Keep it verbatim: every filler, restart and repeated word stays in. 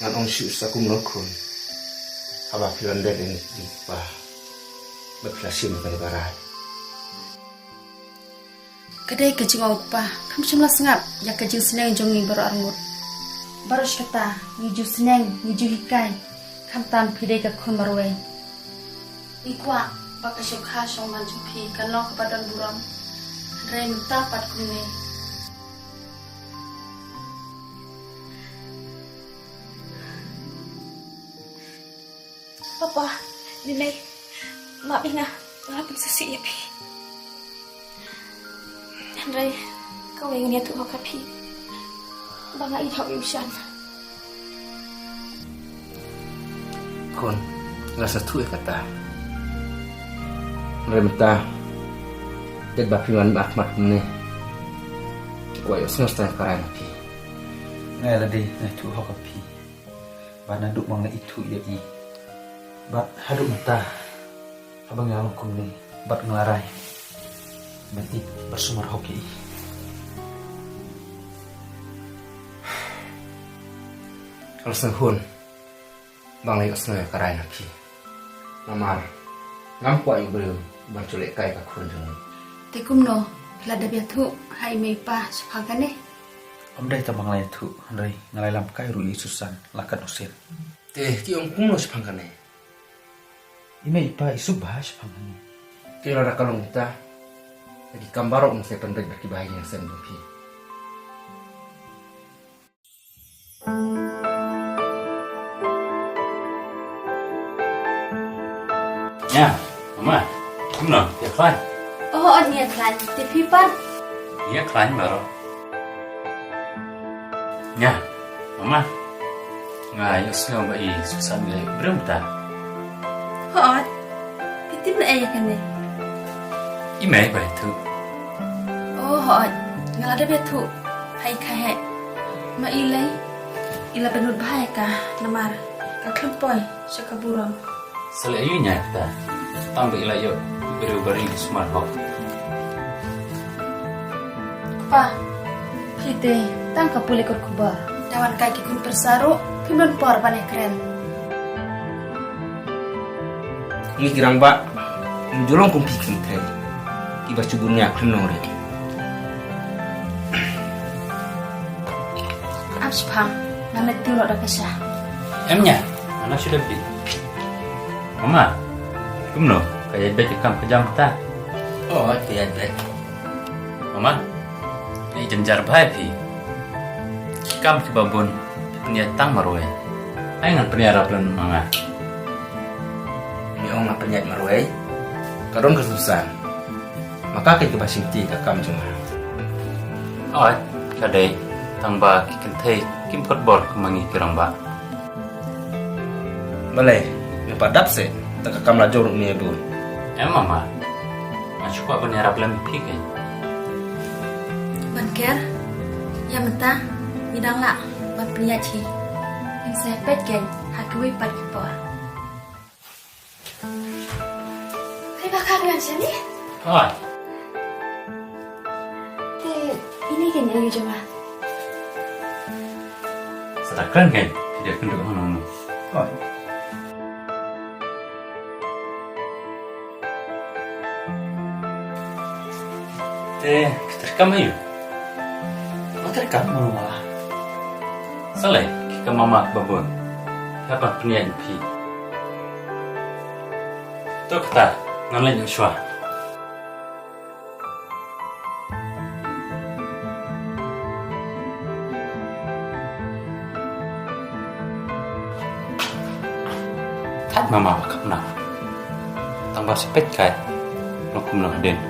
Ngan ong shuh sa kumno khun. Haba phi wan beh ïa i pa, ba phi la shim kane ka rai. Ka dei ka jingong u kpa, kham shym la sngap ïa ka jingsneng jong ngi baroh arngut. Baroh shi katta ngi ju sneng, ngi ju hikai, khamtam phi dei ka khun marwei. Ngi kwah ba ka shongkha shongman jong phi kan long kaba don burom, hynrei mynta pat kumne. Papa, Mei Mei, map ïa nga, nga la pynsngewsih ïa phi. Hynrei kawei ngan ïathuh ha ka phi ba nga ïeit ha u Shan. Khun, nga sngewthuh ïa kata. Hynrei mynta, dei ba phi wan map mat kumne, nga kwah ïohsngew sa ka rai na phi. Nga ïa lade nga ïathuh ha ka phi ba naduh ba nga ithuh ïa i bad haduh mynta, haba nga long kumne bad nga la rai ban ïeit bad sumar hok ïa i. Nga la sngewhun ba nga la ïohsngew ïa ka rai na phi. Namar ngam kwah ïa u briew ban shu lehkai ka khun jong ngi. Te kumno, phi la dep ïathuh ha i mei i pa shaphang kane? Ym dei tang ba nga la ïathuh, hynrei nga la ïalam kai ruh ïa i Susan la katno sien. Te ki ong kumno shaphang kane? I mei i pa i sngewbha shaphang kane. Te lada ka long kumta, ki kam baroh ngin sa pynbeit bad kiba ha ïing ha sem jong phi. Nia, Mama, kumno, phi ïa khlaiñ? Oh, ym ïa khlaiñ, te phi pat? Ïa khlaiñ baroh. Nia, Mama, nga ïohsngew ba i Susan i la ïoh briew mynta. Hooid, phi tip naei ïa kane? I mei i pa i ïathuh. Oh, hooid, nga la dep ïathuh ha i kha heh. Ma i lei, i la pynlut bha ïa ka namar ka khlem poi sha ka burom. Sa leh aïu nia kata? Tang ba i la ïoh briew ba ri sumar hok. Pa, phi te tang ka pule kot khubor. Da wan kai ki khun pyrsa ruh, phim don por ban ïakren. Ngi ki rangbah ngim ju long kum phi kynthei kiba shu bun ïa khlem nongrim. Ap shaphang, ngan leit tiew noh da ka sha. Em nia, ngan shu leit bit. Mama, kumno, ka ïaid beit ka kam ka jam kata? Oh, ka ïaid beit. Mama, ïa jynjar bha ïa phi. Ki kam kiba bun phi pynïaid tang marwei. Ai ngan pynïaid ïarap lem ma nga. Ngi ong ngan pynïaid marwei, ka don ka Susan. Ma ka keiñ kaba shim ïa ka kam jong nga. Hooid, ka dei tang ba ki kynthei kim kot bor kum ma ngi ki rangbah. Balei, me pat dap seh, te ka kam la jong ruh me bun. Em Mama, nga shu kwah ban ïarap lem ïa phi keiñ. Ban ker, ïa mynta ngi dang lah ban pynïaid hi. Ngin sa peit keiñ ha kiwei pat ki por. Phi ba ka biang shane? Hooid. Te ine keiñ aïu jong nga? Sa da kren keiñ, phi da kynduh hano hano. Hooid. Te phi treikam aïu? Nga treikam mano mala. Sa lei, ki kam mama ba bun. Phi hap ban pynïaid phi. To kata, ngan leit noh shuwa. Thait mama ba khapna. Tang ba sa peit kai. Long kumno hadien.